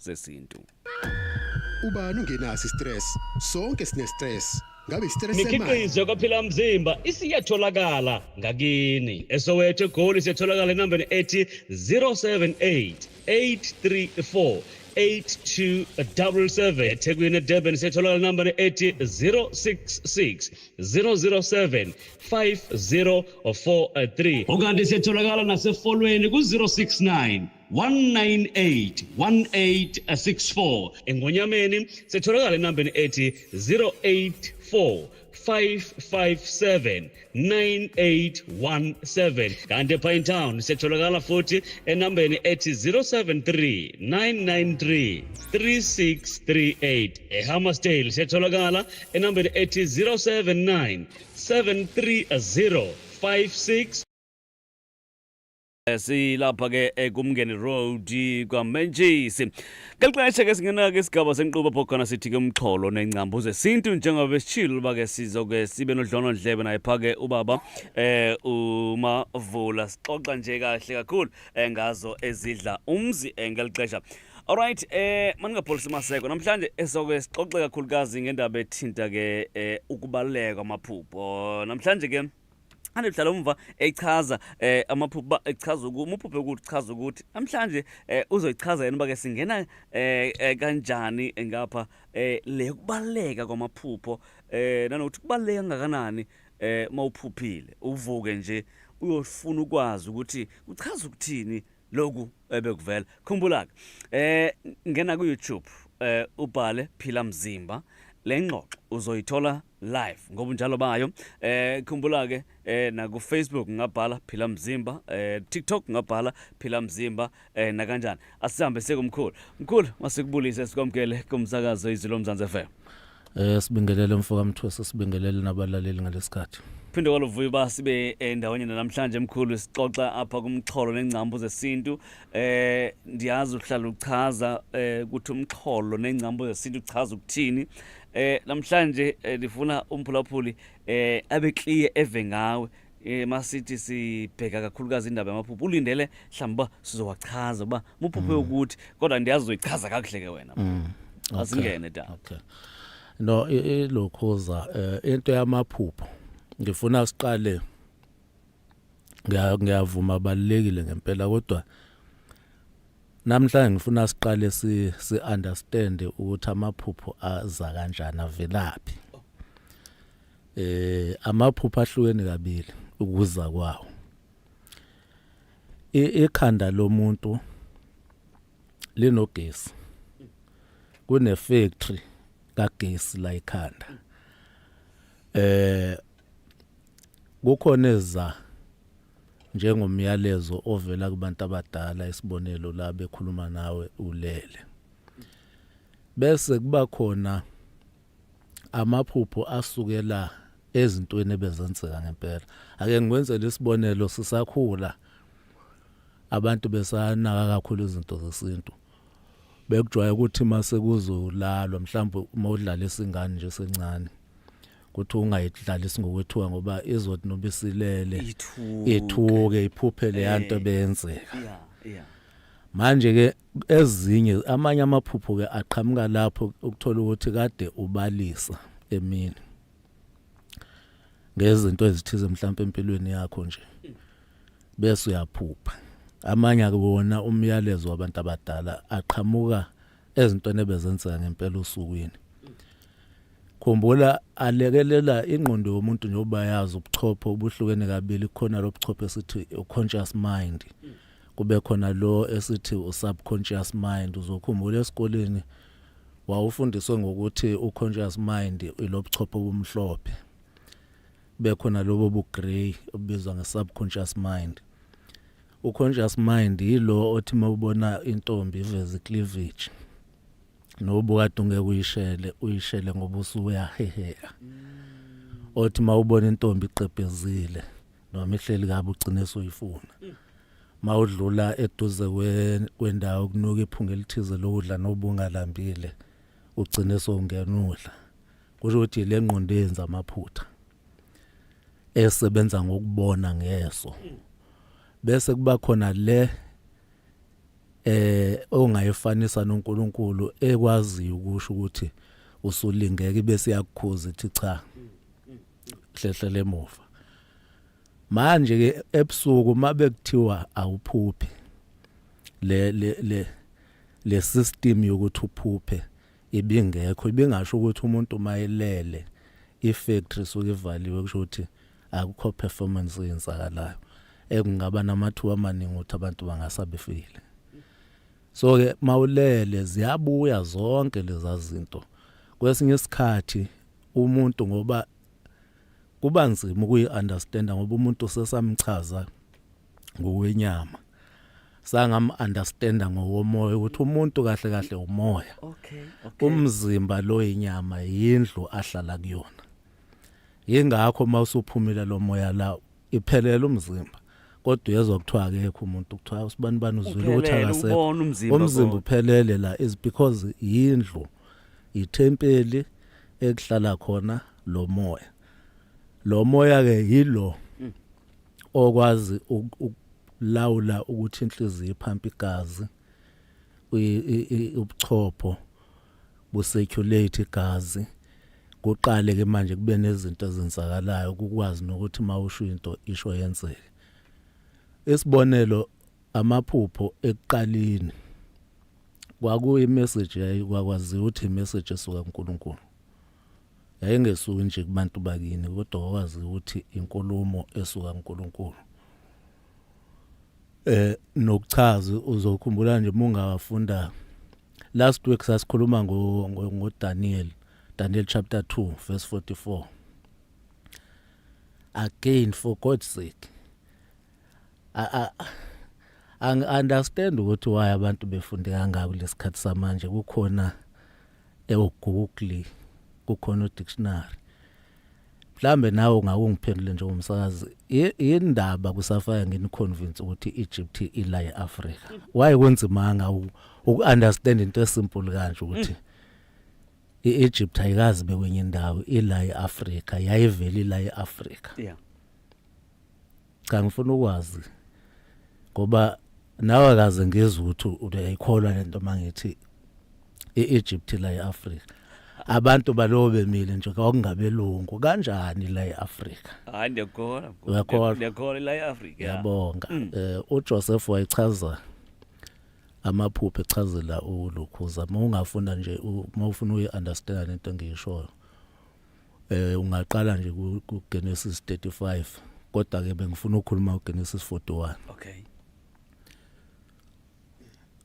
zesintu. Ubani ungenaso istress? Sonke sine stress. Ngabe istress semali? Imikhiqizo yakwaphila mzimba isiyatholakala ngakini. ESoweto eGoli siyatholakala enambeni ethi 078 834 8277. EThekwini eDurban siyatholakala enambeni ethi 066 007 5043. Ukanti siyatholakala naseFolweni ku-069 198 1864. Engonyameni sitholakala enambeni ethi 084 557 9817, kanti ePinetown siyatholakala futhi enambeni ethi 073 993 3638. EHammarsdale siyatholakala enambeni ethi 079 730 56. Silapha ke kuMngeni Road kwaMentshisi. Ngeli xesha ke singena ke isigaba senkqubo apho khona sithi ke umxholo nengcambu zesintu, njengoba besitshilo uba ke sizoke sibe nodlonodlebe naye pha ke ubaba uMavula, sixoxa nje kahle kakhulu ngazo ezidla umzi ngeli xesha. Alright, maningapholisi maseko, namhlanje esoke sixoxe kakhulukazi ngendaba ethinta ke ukubaluleka kwamaphupho. Namhlanje ke andihlala umva echaza amaphupho uba echaza ukuthi umuphuphe ukuthi chaza ukuthi namhlanje uzoyichaza yena uba ke singena kanjani ngapha le kubaluleka kwamaphupho, nanokuthi kubaluleke kangakanani mawuphuphile uvuke nje uyofuna ukwazi ukuthi kuchaza ukuthini lokhu ebekuvela. Khumbula ke, ngena ku YouTube, ubhale Phila Mzimba, le ngxoxo uzoyithola live ngobunjalo bayo. Khumbula ke, naku Facebook ngabhala Phila Mzimba, TikTok ngabhala Phila Mzimba, nakanjani. Asihambe sekumkhulu. Mkhulu, masikubulise, sikwamukele kumsakazo Izwi Lomzansi FM. Sibingelele mfoka Mthwesi, sibingelele nabalaleli ngalesikhathi. Phinde kwaluvuyo uba sibe endaweni namhlanje mkhulu, sixoxa apha kumxholo nengcambu zesintu. Ndiyazi uhlala uchaza ukuthi umxholo nengcambu zesintu uchaza ukuthini. Namhlanje ndifuna umphulaphuli abe clear eve ngawe. Masithi sibheka kakhulukazi indaba yamaphupho, ulindele mhlawumbi uba sizowachaza uba muphuphe ukuthi, kodwa ndiyazi uzoyichaza kakuhle ke wena. Asingene da. Okay. No, ilokhuza into yamaphupho. Ngifuna siqale, ngiyavuma balekile ngempela, kodwa namhlanje ngifuna siqale si understand ukuthi amaphupho aza kanjani, avelaphi. Amaphupho ahlukene kabili ukuza kwawo. Ikhanda lomuntu linogesi, kune factory kagesi la ekhanda. Kukhona eza njengomyalezo ovela kubantu abadala, isibonelo la bekhuluma nawe ulele, bese kuba khona amaphupho asukela ezintweni ebezenzeka ngempela. Ake ngikwenzele isibonelo, sisakhula abantu besanaka kakhulu izinto zesintu, bekujwaye ukuthi mase kuzolalwa, mhlawumbe uma udlalisa ingane nje sencane, kuthi ungayidlalisi ngokwethuka ngoba izothi noba isilele ithuke, iphuphe le nto beyenzeka. Manje ke ezinye, amanye amaphupho ke aqhamuka lapho ukuthola ukuthi kade ubalisa emini ngezinto ezithize mhlawumbe empilweni yakho nje, bese uyaphupha. Amanye akuwona umyalezo wabantu abadala, aqhamuka ezintweni ebezenzeka ngempela osukwini. Khumbula, alekelela ingqondo yomuntu njengoba yazi ubuchopho obuhlukene kabili. Kukhona lo buchopho esithi u-conscious mind, kube khona lo esithi u-subconscious mind. Uzokhumbula esikoleni wawufundiswe ngokuthi u-conscious mind ilo buchopho obumhlophe, bekhona lobo bu-grey obizwa nge-subconscious mind. U-conscious mind yilo othi mawubona intombi iveze cleavage, noba kade ungeke uyishele, uyishele ngoba usuyaheheka. Othi mawubona intombi iqebhezile noma ihleli kabi, ugcine suyifuna. Mawudlula eduze kwendawo kunuka iphunga elithize lokudla, noba ungalambile, ugcine sowungena udla. Kusho ukuthi le ngqondo yenza amaphutha esebenza ngokubona ngeso, bese kuba khona le Ongayifanisa noNkulunkulu ekwaziyo ukusho ukuthi usulingeka bese yakukhuza ithi cha, hlehlele emuva. Manje ke ebusuku mabe kuthiwa awuphuphi, le system yokuthi uphuphe ibingekho, ibingasho ukuthi umuntu mayelele ifactory suke ivaliwe, kusho ukuthi akukho performance eyenzakalayo, ekungaba namathuba amaningi ukuthi abantu bangasabefile. So ke mawulele ziyabuya zonke lezi zinto. Kwesinye isikhathi umuntu, ngoba kuba nzima ukuyi-understanda, ngoba umuntu sesamchaza ngokwenyama, sangam-understanda ngokomoya ukuthi umuntu kahle kahle umoya. Umzimba lo inyama yindlu ahlala kuyona. Yingakho mawusuphumile lo moya la, iphelele umzimba, kodwa uyezwa kuthiwa akekho umuntu, kuthiwa usibani bani uzwile ukuthi Uphelele, akasekho. Ubona umzimba. Umzimba uphelele la is because yindlu, ithempeli ekuhlala khona lo moya. Lo moya ke yilo okwazi ukulawula ukuthi inhliziyo iphampa igazi, ubuchopho bucirculate igazi, kuqale ke manje kube nezinto ezenzakalayo, kukwazi nokuthi mawusho into isho yenzeke. Isibonelo, amaphupho ekuqaleni kwakuyi message, yayikwaziwa ukuthi imessage esuka kuNkulunkulu, yayingesuki nje kubantu bakini, kodwa wakwazi ukuthi inkulumo esuka kuNkulunkulu. Nokuchaza, uzokhumbula nje mungawafunda last week sasikhuluma ngo Daniel, Daniel chapter 2 verse 44. Again, for God's sake, I understand ukuthi why abantu befunde kangaka kulesikhathi samanje. Kukhona eGoogle, kukhona udictionary. Mhlambe nawe ungakungiphendule njengomsakazi, indaba kusafaka ngini convince ukuthi Egypt ila eAfrica. Why kunzimanga uku-understand into esimple kanje, ukuthi iEgypt ayikazi bekwenye indawo, ila eAfrica, yayivela ila eAfrica? Cha, ngifuna ukwazi ngoba nawe akaze ngizwe ukuthi uyayikholwa lento mangithi iEgypt la eAfrica. Abantu balowo bemile nje kwakungabelungu kanjani la eAfrica? Hayi, ndiyakholwa. Uyakholwa? Ndiyakholwa la eAfrica, yeah. Ngiyabonga. UJoseph wayichaza amaphupho, echazela ulukhuza. Uma ungafunda nje, uma ufuna uyi-understand into engiyishoyo, ungaqala nje ku Genesis 35, kodwa ke bengifuna ukukhuluma kuGenesis 41.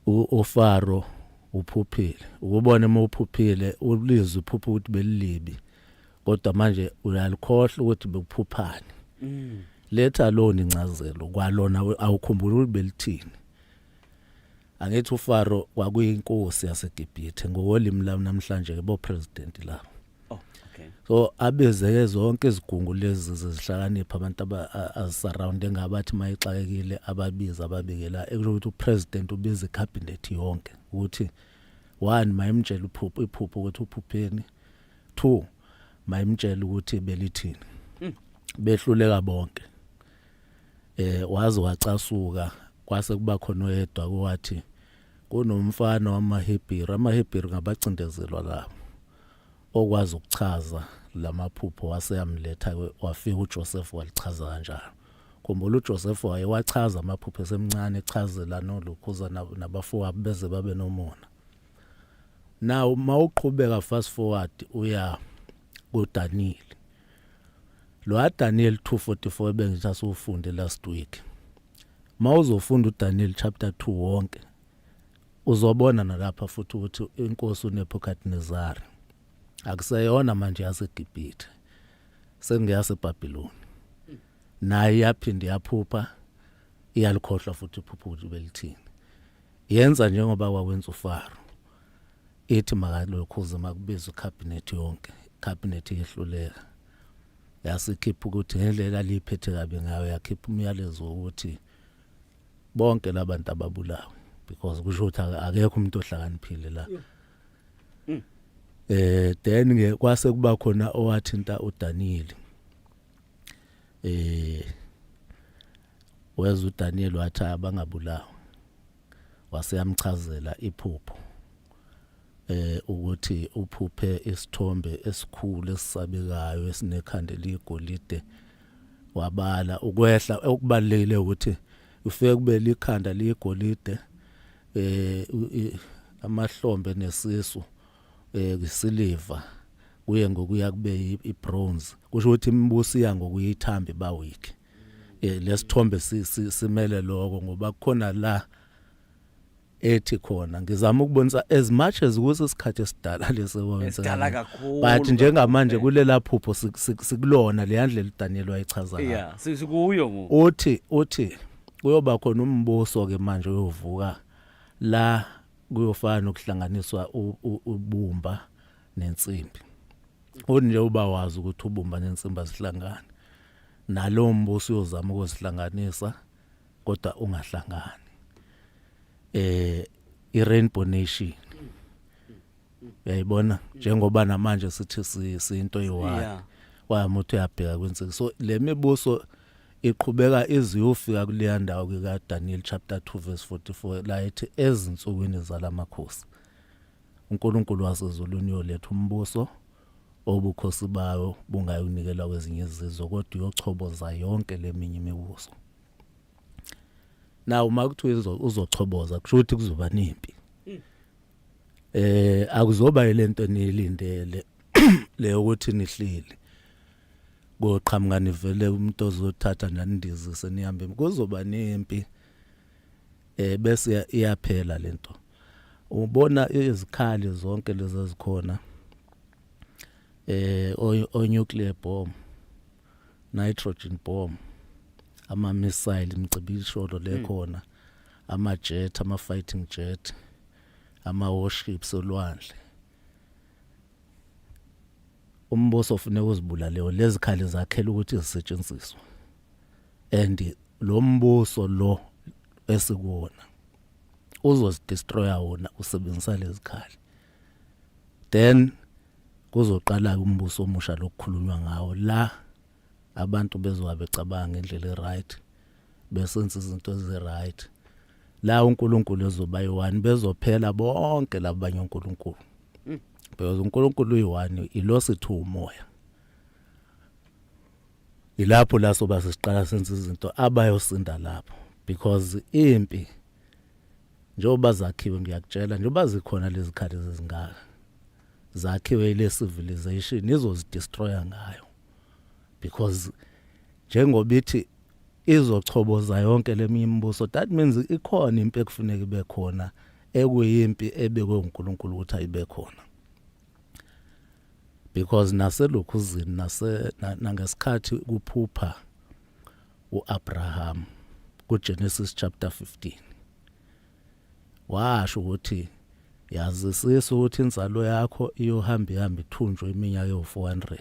uFaro uphuphile, ukubona uma uphuphile ulizwe uphupha ukuthi belilibi, kodwa manje uyalikhohlwa ukuthi bekuphuphani. Letha lona incazelo kwalona, awukhumbuli ukuthi belithini. Angithi uFaro kwakuyinkosi yaseGibhithe, ngokolimi lami namhlanje ke bo president labo. So abezeke zonke izigungu lezi zihlakanipha, abantu azisurround engabathi mayixakekile ababiza, ababikela, ekusho ukuthi upresident ubiza icabinet yonke ukuthi one, mayimtshela uphupho, iphupho ukuthi uphupheni, two, mayimtshela ukuthi belithini. Behluleka bonke. Waze wacasuka, kwase kuba khona oyedwa owathi kunomfana wamaHebheru, amaHebheru ngabacindezelwa labo, okwazi ukuchaza lamaphupho, waseyamletha, wafika uJoseph walichaza kanjalo. Khumbula uJoseph wayewachaza amaphupho esemncane, echazela nolukhuza nabafowabo beze babe nomona. Now mawuqhubeka, fast forward uya kuDaniel, lo Daniel 244 bengithi asiufunde last week. Mawuzofunda uDaniel chapter 2 wonke, uzobona nalapha futhi ukuthi inkosi uNebuchadnezzar akuseyona manje yaseGibhithe, sengiyaseBhabhiloni. Naye yaphinda yaphupha, iyalikhohlwa futhi iphupho ukuthi belithini. Yenza njengoba kwakwenza uFaro, ithi makalokhuze makubizwe icabinet yonke, icabinet yehluleka. Yasikhipha ukuthi ngendlela liphethe kabi ngayo, yakhipha umyalezo wokuthi bonke labantu ababulawe, because kusho ukuthi akekho umuntu ohlakaniphile la. Then ke kwase kuba khona owathinta uDaniel. Weza uDaniel wathi abangabulawa. Waseyamchazela iphupho ukuthi uphuphe isithombe esikhulu esisabekayo esinekhanda eligolide, wabala ukwehla. Okubalekile ukuthi ufike kube likhanda ligolide, amahlombe nesisu isiliva, kuye ngokuya kube ibronze, kusho ukuthi imibuso iya ngokuyithambi ba weak. Lesithombe simele lokho, ngoba kukhona la ethi khona ngizama ukubonisa as much as ukuthi isikhathi esidala leso. Esidala kakhulu. But njengamanje kulela phupho sikulona le ndlela uDaniel wayichaza ngayo. Yeah, sikuyo ngoku. Uthi kuyoba khona umbuso ke manje uyovuka la, kuyofana nokuhlanganiswa ubumba nensimbi. Uthi nje uba wazi ukuthi ubumba nensimbi azihlangani, nalowo mbuso uyozama ukuzihlanganisa kodwa ungahlangani. I-Rainbow Nation uyayibona, njengoba namanje sithi siyinto eyi-one. Wami uthi uyabheka kwinsika, so le mibuso iqhubeka iziyofika kuleya ndawo ka Daniel chapter 2 verse 44, la ethi ezinsukwini zalamakhosi uNkulunkulu wasezulwini uyoletha umbuso obukhosi bayo bungayunikelwa kwezinye izizwe, kodwa uyochoboza yonke leminye imibuso. Now uma kuthiwa uzochoboza, kusho ukuthi kuzoba nempi. Akuzoba lento enilindele leyo ukuthi nihleli koqhamuka nivele umuntu ozothatha nanindizise nihambe. Kuzoba nempi, bese iyaphela lento. Ubona izikhali zonke lezi ezikhona, o nuclear bomb, nitrogen bomb, ama missile, imicibisholo lekhona, ama jet, ama fighting jet, ama warships olwandle, umbuso ufuneka uzibulale. Lezikhali zakhela ukuthi zisetshenziswe, and lo mbuso lo esikuwona uzozidestroya wona usebenzisa lezikhali. Then kuzoqala umbuso omusha lokukhulunywa ngawo la, abantu bezoba becabanga ngendlela eright, besenza izinto eziright, la uNkulunkulu ezoba yi-one, bezophela bonke labanye uNkulunkulu, because uNkulunkulu uyi-one, ilo sithi umoya. Ilapho la soba sesiqala senza izinto abayosinda lapho, because impi njengoba zakhiwe, ngiyakutshela, njengoba zikhona lezi khali zezingaka zakhiwe ile civilization, izozidestroya ngayo, because njengoba ithi izochoboza yonke leminye imibuso, that means ikhona impi ekufuneka ibe khona, ekuyimpi ebekwe uNkulunkulu ukuthi ayibe khona, because naselokhuzini nase nangesikhathi kuphupha uAbraham kuGenesis chapter 15, washo ukuthi yazisisa ukuthi inzalo yakho iyohamba ihamba ithunjwe iminyaka ewu400,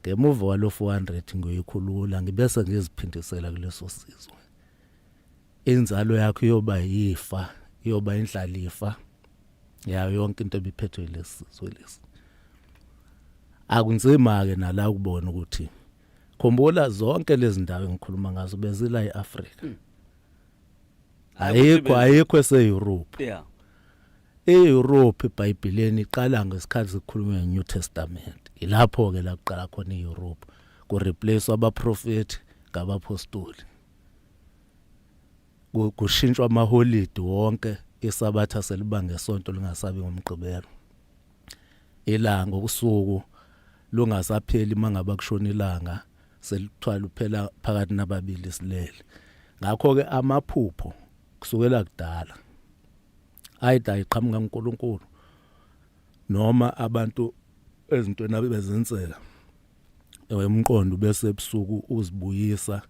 ngemuva kwalo 400 ngiyoyikhulula, ngibese ngiziphindisela kuleso sizwe. Inzalo yakho iyoba yifa, iyoba indlalifa yayo yonke into ebiphethwe lesi sizwe lesi. Akunzima ke nala ukubona ukuthi, khumbula, zonke lezi ndawo engikhuluma ngazo bezila eAfrika. Ayikho eseEurope. EEurope eBhayibhelini iqala ngesikhathi sikhulunywa ngeNew Testament. Ilapho ke la kuqala khona iEurope, ku replace abaprofeti ngabapostoli, kushintshwa amaholidi wonke, isabatha seliba ngesonto, lingasabi ngomgqibelo, ilanga usuku lungasapheli mangaba kushona ilanga, selithwala uphela phakathi nababili silele. Ngakho ke amaphupho kusukela kudala ayida iqhamuka uNkulunkulu noma abantu ezintweni abebezenzeka, umqondo bese ebusuku uzibuyisa,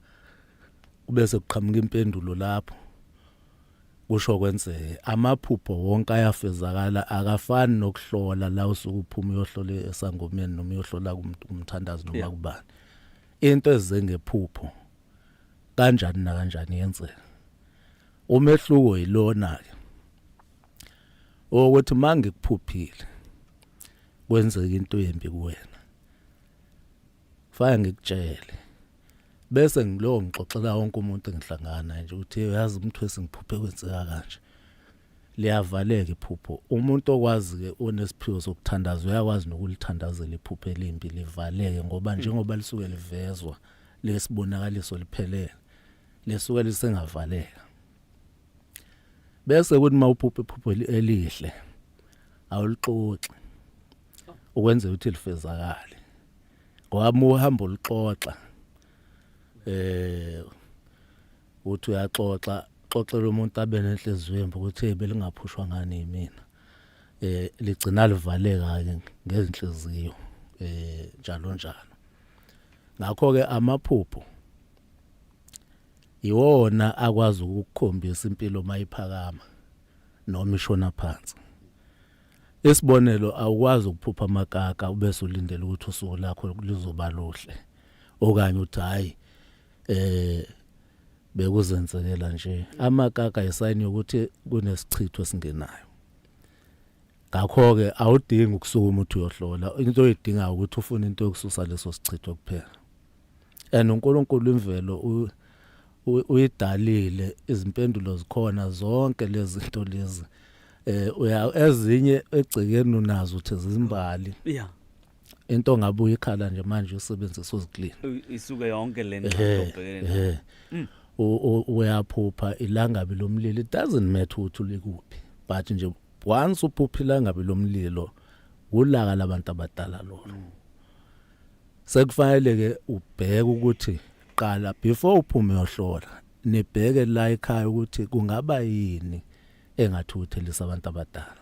bese kuqhamuka impendulo lapho kusho kwenzeke. Amaphupho wonke ayafezakala, akafani nokuhlola la usuke uphuma uyohlola esangomeni noma uyohlola kumthandazi noma kubani. Into ezengephupho kanjani na kanjani yenzeka. Umehluko yilona ke ukuthi mangikuphuphile kwenzeka into embi kuwena, faya ngikutshele. Bese ngilowo ngixoxela wonke umuntu engihlangana nje ukuthi uyazi umthwesi ngiphuphe kwenzeka kanje. Liyavaleka iphupho. Umuntu okwazi ke onesiphiwo sokuthandaza uyakwazi nokulithandazela iphupho elimbi livaleke, ngoba njengoba lisuke livezwa lesibonakaliso liphelele, lisuke lisengavaleka. Bese kuthi mawuphupha iphupho elihle awulixoxi ukwenza ukuthi lifezakale, ngoba uma uhamba ulixoxa uthi uyaxoxa xoxela umuntu abe nenhliziyo embi ukuthi hey, belingaphushwa ngani yimina, ligcina livaleka ke ngezinhliziyo njalo njalo. Ngakho ke amaphupho iwona akwazi ukukukhombisa impilo mayiphakama noma ishona phansi. Isibonelo, awukwazi ukuphupha amakaka ubese ulindele ukuthi usuku lakho lizoba luhle, okanye uthi hayi, bekuzenzekela nje. Amakaka isayini yokuthi kunesichitho esingenayo. Ngakho ke awudingi ukusukuma uthi uyohlola. Into oyidingayo ukuthi ufune into yokususa leso sichitho kuphela. And uNkulunkulu imvelo uyidalile, izimpendulo zikhona zonke lezi zinto lezi. Uya ezinye egcekeni unazo uthi zimbali. Into ngabe uyikhala nje manje usebenzisa uziclean. Isuke yonke le ngxaki obhekene nayo. Uyaphupha ilangabi lomlilo, it doesn't matter ukuthi ulikuphi, but nje once uphupha ilangabi lomlilo ulaka labantu abadala lolo. Sekufanele ke ubheke ukuthi qala before uphume uyohlola, nibheke la ekhaya ukuthi kungaba yini engathukuthelisa abantu abadala.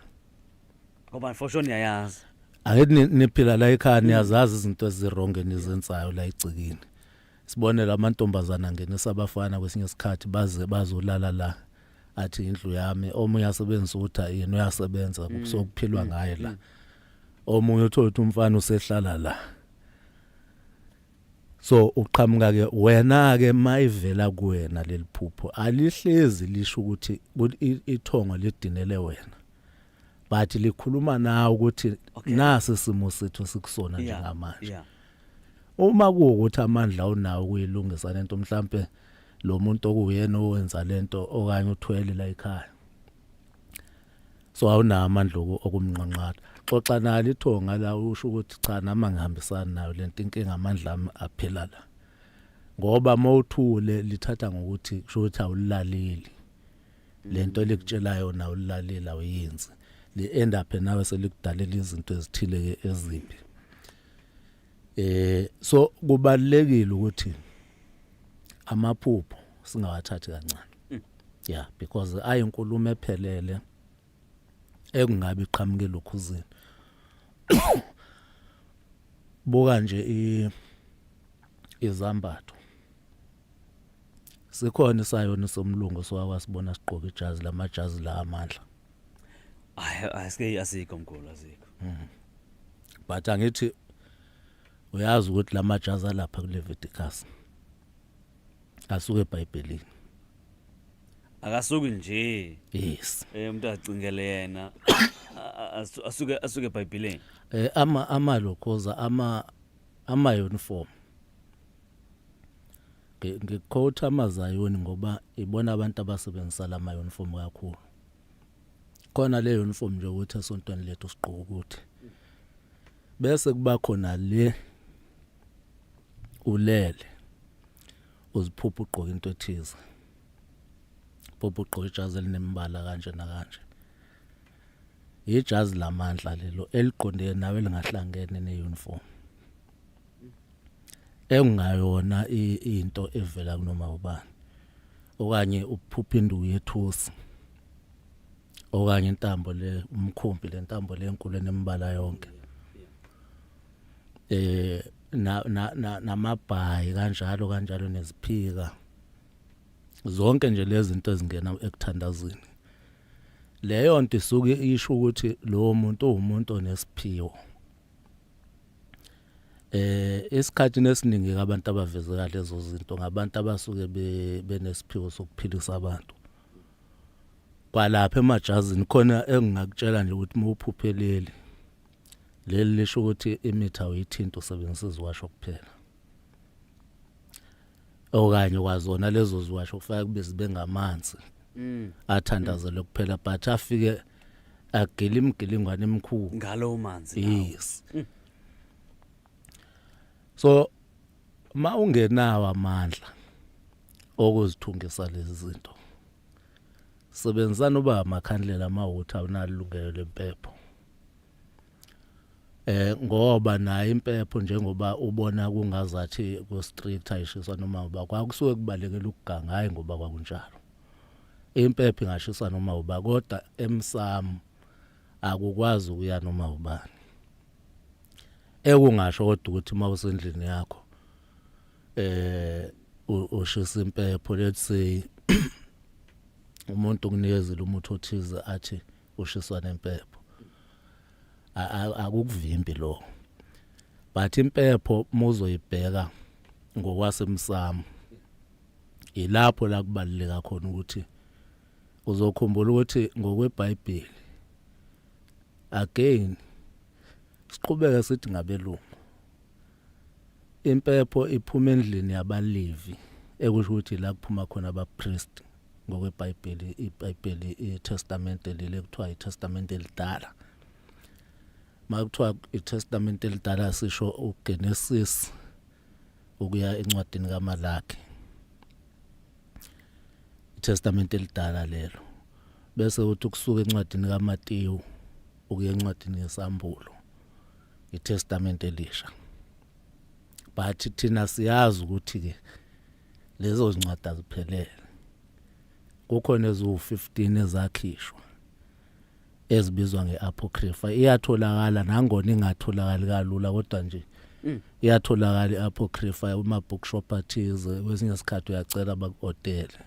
Ngoba for sure niyayazi. Angithi niphila la ekhaya, niyazazi izinto eziwrong enizenzayo la egcikini. Sibonela amantombazana angenisa abafana kwesinye isikhathi baze bazolala la, athi indlu yami. Omunye asebenzisa ukuthi yena uyasebenza, sokuphilwa ngaye la. Omunye uthola ukuthi umfana usehlala la. So uqhamuka ke wena ke mayivela kuwena leli phupho, alihlezi lisho ukuthi ithongo lidinele wena, but likhuluma nawe ukuthi nasi isimo sethu sikusona njengamanje. Uma kuwukuthi amandla unawo ukuyilungisa lento, mhlambe lo muntu okuyena owenza lento okanye uthwele la ekhaya, so awunawo amandla okumnqonqatha, xoxa nalo ithonga la, usho ukuthi cha, nami angihambisani nayo lento, inkinga amandla ami aphela la. Ngoba mawuthule lithatha ngokuthi kusho ukuthi awulaleli lento elikutshelayo, nawe ulilaleli awuyenzi, li end up nawe selikudalela izinto ezithile ke ezimbi. So kubalekile ukuthi amaphupho singawathathi kancane, yeah, because ayinkulumo ephelele ekungabe iqhamuke lokhuzini. Buka nje izambatho, sikhona isayoni somlungu sowakwasibona sigqoka ijazi, lamajazi la amandla. Hayi, asike, asikho mkhulu, asikho. But angithi uyazi ukuthi lamajazi alapha kuLeviticus asuke eBhayibhelini? Akasuki nje. Yes. Umuntu acingele yena, asuke eBhayibhelini. Ama lokhoza ama uniform, ngiquote amazayoni ngoba ibona abantu abasebenzisa lama uniform kakhulu. Khona le uniform nje ukuthi esontweni lethu sigqoka ukuthi, bese kuba khona le ulele uziphupha ugqoka into ethize, phupha ugqoka ijazi elinemibala kanje nakanje, ijazi lamandla lelo eliqondene nawe, elingahlangene neuniform engayona into evela kunoma ubani. Okanye ukuphupha induku yethusi okanye intambo le, umkhumbi, le ntambo lenkulu enemibala yonke, na na namabhayi kanjalo kanjalo, neziphika zonke nje lezi zinto ezingena ekuthandazini. Leyo nto isuke isho ukuthi lowo muntu uwumuntu onesiphiwo. Esikhathini esiningi abantu abavezeka lezo zinto ngabantu abasuke benesiphiwo sokuphilisa abantu. Kwalapha emajazini khona engingakutshela nje ukuthi mawuphupheleli leli, lisho ukuthi imithi awuyithinta, usebenzisa iziwasho kuphela. Okanye kwazona lezo ziwasho kufaka kube zibe ngamanzi athandazelwe kuphela, but afike agila imigilingwane emikhulu ngalowo manzi lawo. Yes, so ma ungenawo amandla okuzithungisa lezi zinto, sebenzisana uba amakhandlela amawuthi awunalo ilungelo lempepho, ngoba nayo impepho, njengoba ubona kungazathi ku street ayishiswa noma uba, kwakusuke kubalekela ukuganga, hayi ngoba kwakunjalo. Impepho ingashiswa noma uba, kodwa emsamo akukwazi ukuya noma ubani. Ekungasho kodwa ukuthi uma usendlini yakho ushisa impepho, let's say umuntu ukunikezile umuthi othize athi ushiswa nempepho, akukuvimbi lo. But impepho muzoyibheka ngokwasemsamo, ilapho la kubaluleka khona ukuthi uzokhumbula ukuthi ngokweBhayibheli, again siqhubeke sithi ngabelungu, impepho iphuma endlini yabaLevi, ekusho ukuthi la kuphuma khona abapriest ngokweBhayibheli. IBhayibheli, iTestament leli kuthiwa iTestament elidala. Makuthiwa iTestament elidala, sisho uGenesis ukuya encwadini kaMalaki, iTestament elidala lelo. Bese uthi kusuka encwadini kaMateyu ukuya encwadini yeSambulo, iTestament elisha. But thina siyazi ukuthi ke lezo zincwadi aziphelele, kukhona eziwu15 ezakhishwa ezibizwa ngeapocrypha. Iyatholakala, nangona ingatholakali kalula, kodwa nje iyatholakala iapocrypha uma bookshop athize. Kwesinye isikhathi uyacela bakuodele,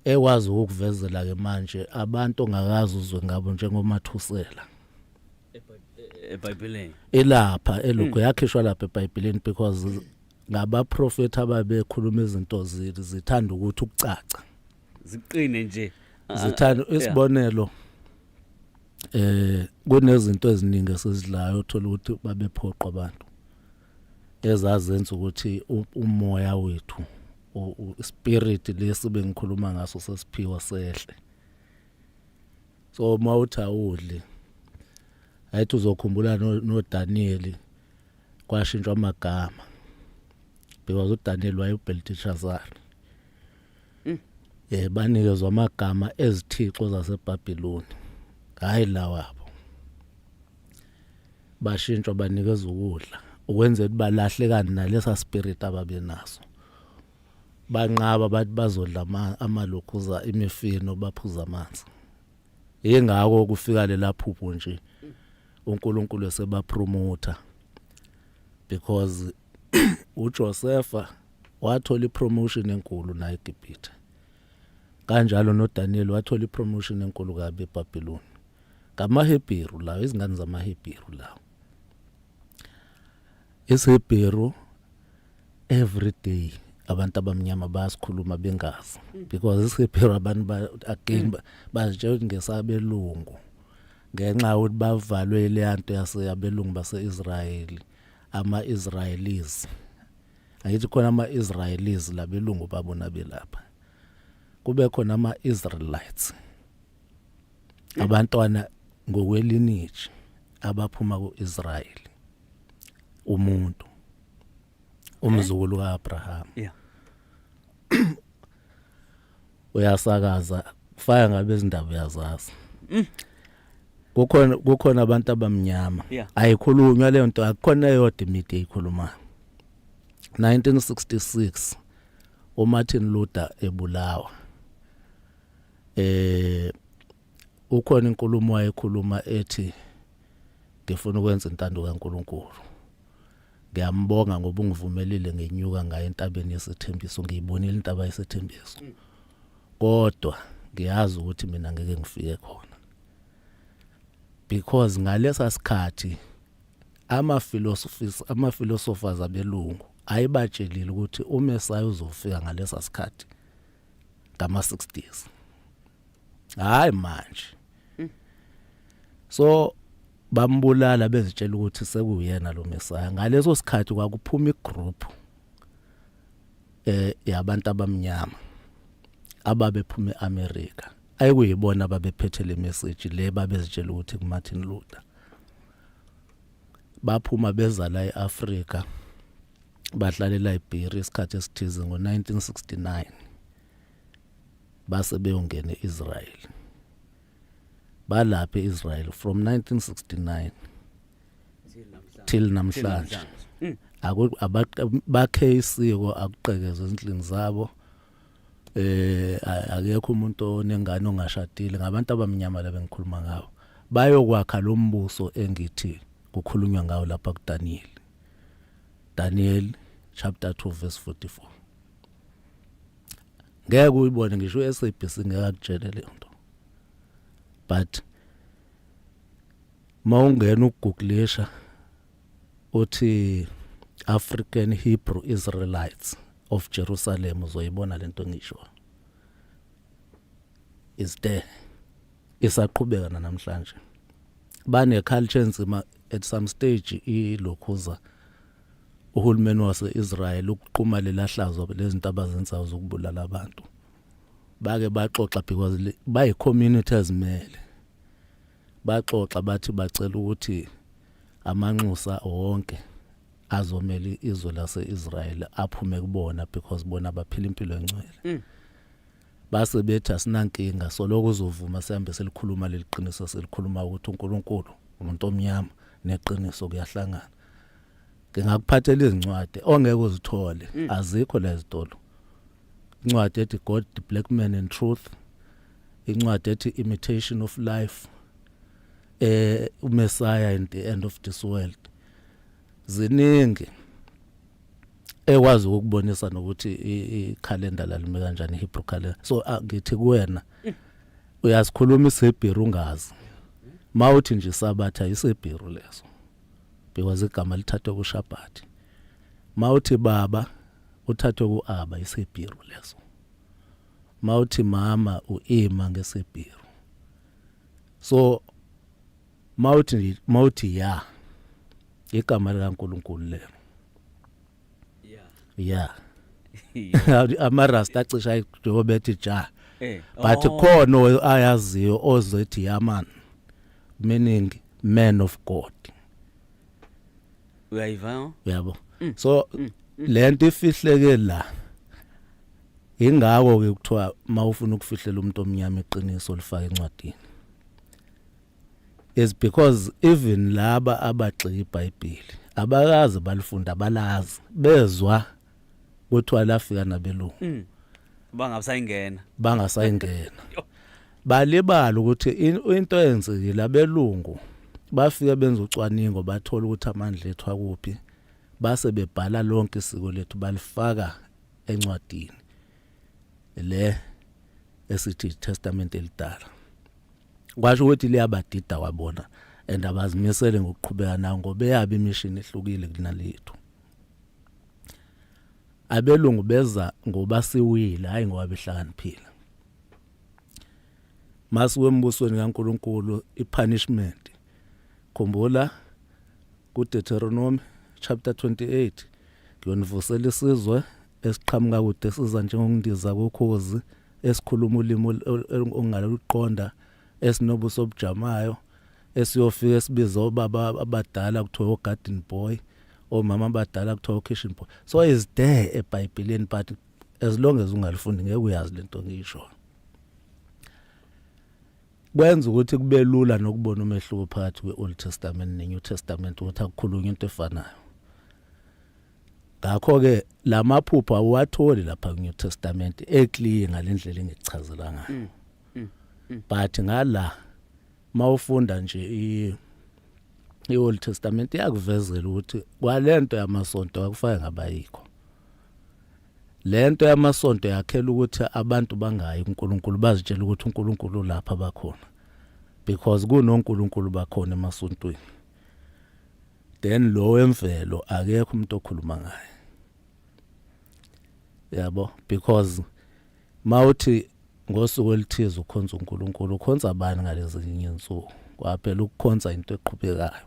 ekwazi ukukuvezela ke manje abantu ongakazi uzwe ngabo, njengoMathusela. EBhayibhelini. Elapha elokhu yakhishwa lapha eBhayibhelini, because ngabaprofeti ababekhuluma izinto zithanda ukuthi ukucaca, ziqine nje. Zithanda isibonelo, kunezinto eziningi esizidlayo, uthola ukuthi babephoqwa abantu ezazenza ukuthi umoya wethu, spirit lesi bengikhuluma ngaso sesiphiwa sehle. So mawuthi awudli, ayithi uzokhumbula no Daniel kwashintshwa amagama, because uDaniel wayeUBelteshazzar. Banikezwa amagama ezithixo zaseBhabhiloni, hayi lawabo. Bashintshwa, banikezwa ukudla ukwenzela ukuthi balahle kani nalesa spirit ababenaso. Banqaba, bathi bazodla amalokhuza, imifino, baphuza amanzi. Ingakho kufika lela phupho nje uNkulunkulu esebapromota, because uJosepha wathola ipromotion enkulu naye eGibhithe, kanjalo noDaniel wathola ipromotion enkulu kabi eBhabhiloni. NgamaHebheru lawo, izingane zamaHebheru lawo. IsiHebheru every day abantu abamnyama bayasikhuluma bengazi, because isiHebheru abantu again bazitshela ukuthi ngesabelungu, ngenxa yokuthi bavalwe leya nto yaseyabelungu base-Israyeli, ama-Israelis. Angithi khona ama-Israelis labelungu babona belapha, kube khona ama-Israelites, abantwana ngokwelineage abaphuma ku-Israel, umuntu umzukulu kaAbraham. Uyasakaza kufaka ngabe izindaba uyazazi. Kukhona abantu abamnyama, ayikhulunywa leyo nto, akukhona eyodwa imedia eyikhulumayo. 1966 uMartin Luther ebulawa, ukhona inkulumo wayekhuluma ethi, "Ngifuna ukwenza intando kaNkuluNkulu. Ngiyambonga ngoba ungivumelile ngenyuka ngaye entabeni yesethembiso, ngiyibonile intaba yesethembiso, kodwa ngiyazi ukuthi mina ngeke ngifike khona," because ngalesa sikhathi ama philosophies, ama philosophers abelungu ayibatshelile ukuthi uMessiah uzofika ngalesa sikhathi ngama 60s, hayi manje. So bambulala bezitshela ukuthi sekuyena lo Messiah. Ngaleso sikhathi kwakuphuma igroup Yabantu abamnyama ababephuma eAmerica, ayikuyibona ababephethe le message le babezitshela ukuthi kuMartin Luther. Baphuma beza la eAfrika, bahlala eLiberia isikhathi esithize. Ngo1969 base beyongena eIsrael. Balapha eIsrael from 1969 till namhlanje. Bakhe isiko, akuqekezwe ezindlini zabo. Akekho umuntu onengane ongashadile. Ngabantu abamnyama la bengikhuluma ngawo. Bayokwakha lo mbuso engithi kukhulunywa ngawo lapha kuDaniel, Daniel chapter 2 verse 44. Ngeke uyibone ngisho uSABC, ngeke akutshele leyo nto, but mawungena ukugooglisha uthi African Hebrew Israelites of Jerusalem, uzoyibona lento ngisho is there. Isaqhubeka namhlanje, bane culture enzima. At some stage ilokhuza uhulumeni waseIsrael ukuqhuma lelahlazo lezinto abazenzayo zokubulala abantu. Bake baxoxa because bayi community ezimele. Baxoxa bathi bacela ukuthi amanxusa wonke azomela izwe lase-Israel aphume kubona because bona baphila impilo engcwele. Base bethi asinankinga, soloko uzovuma sihambe selikhuluma leli qiniso, selikhuluma ukuthi uNkulunkulu, umuntu omnyama neqiniso kuyahlangana. Ngingakuphathela izincwadi ongeke uzithole, azikho la ezitolo. Incwadi ethi God, the Black Man and Truth, incwadi ethi Imitation of Life, uMessiah and the End of This World. Ziningi ekwazi ukubonisa nokuthi ikhalenda lalime kanjani, iHebrew calendar. So ngithi kuwena uyasikhuluma isiHebheru ungazi. Mawuthi nje Sabatha, isiHebheru leso, because igama lithathwe kuShabbat. Mawuthi baba, uthathwe kuAba, isiHebheru leso. Mawuthi mama, uima ngesiHebheru. So mawuthi ya, igama likaNkuluNkulu lelo. Yeah, amarasta acisha njengoba bethi ja, but khona ayaziyo ozothi yaman, meaning man of God. Uyayiva. Uyabo, so lento ifihleke la. Ingakho ke kuthiwa mawufuna ukufihlela umuntu omnyama iqiniso, lifaka encwadini, is because even laba abagxika iBhayibheli abakaze balifunda, abalazi, bezwa kuthiwa lafika nabelungu. Bangasayingena. Bangasayingena. Balibala ukuthi into eyenzekile, abelungu bafike benza ucwaningo, bathola ukuthi amandla ethu akuphi, base bebhala lonke isiko lethu, balifaka encwadini le esithi Testament elidala. Kwasho ukuthi liyabadida kwabona and abazimisele ngokuqhubeka nawo ngoba eyabe imishini ehlukile kunalethu. Abelungu beza ngoba siwile, hayi ngoba behlakaniphile. Masiwe embusweni kaNkuluNkulu, ipunishment, khumbula kuDeuteronomy chapter 28, ngiyonivusela isizwe esiqhamuka kude, siza njengokundiza kokhozi, esikhuluma ulimi ongaluqonda, esinobuso obujamayo, esiyofika esibiza obaba abadala kuthiwa o-garden boy, omama abadala kuthiwa o-kitchen boy. So is there eBhayibhelini, but as long as ungalifundi ngeke uyazi lento ngisho. Kwenza ukuthi kube lula nokubona umehluko phakathi kwe-Old Testament ne-New Testament, ukuthi akukhulunywa into efanayo. Ngakho-ke lamaphupho awuwatholi lapha ku-New Testament eclear ngalendlela engikuchazela ngayo, but ngala mawufunda nje i-Old Testament iyakuvezela ukuthi kwalento yamasonto akufake ngabayikho. Lento yamasonto yakhela ukuthi abantu bangayi kuNkulunkulu, bazitshela ukuthi uNkulunkulu lapha bakhona, because kunoNkulunkulu bakhona emasontweni. Then lo wemvelo akekho umuntu okhuluma ngaye, yabo, because mawuthi ngosuku oluthize ukhonza uNkulunkulu, ukhonza abani ngalezi insuku? Kwaphela ukukhonza into eqhubekayo.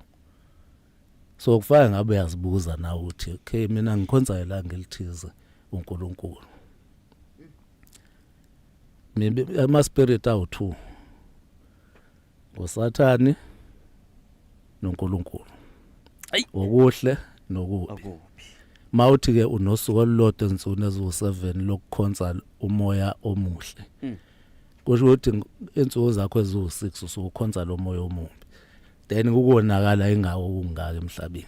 So kufana ngabe uyazibuza nawe ukuthi okay, mina ngikhonza ilanga elithize. uNkulunkulu. Ama spirit awu2, uSathani noNkulunkulu. Ayi. Okuhle nokubi. Akubi. Mawuthi ke unosuku olulodwa ezinsukwini eziwu7 lokukhonza umoya omuhle, kusho ukuthi insuku zakho eziwu6 usukhonza lo moya omubi, then kukonakala ingawo kungaka emhlabeni.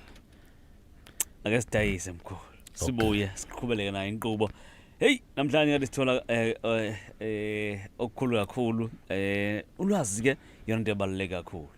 Ake sidayise, mkhulu, sibuye siqhubeleke nayo inqubo. Hey, namhlanje ngathi sithola okukhulu kakhulu, ulwazi ke yona into ebaluleke kakhulu.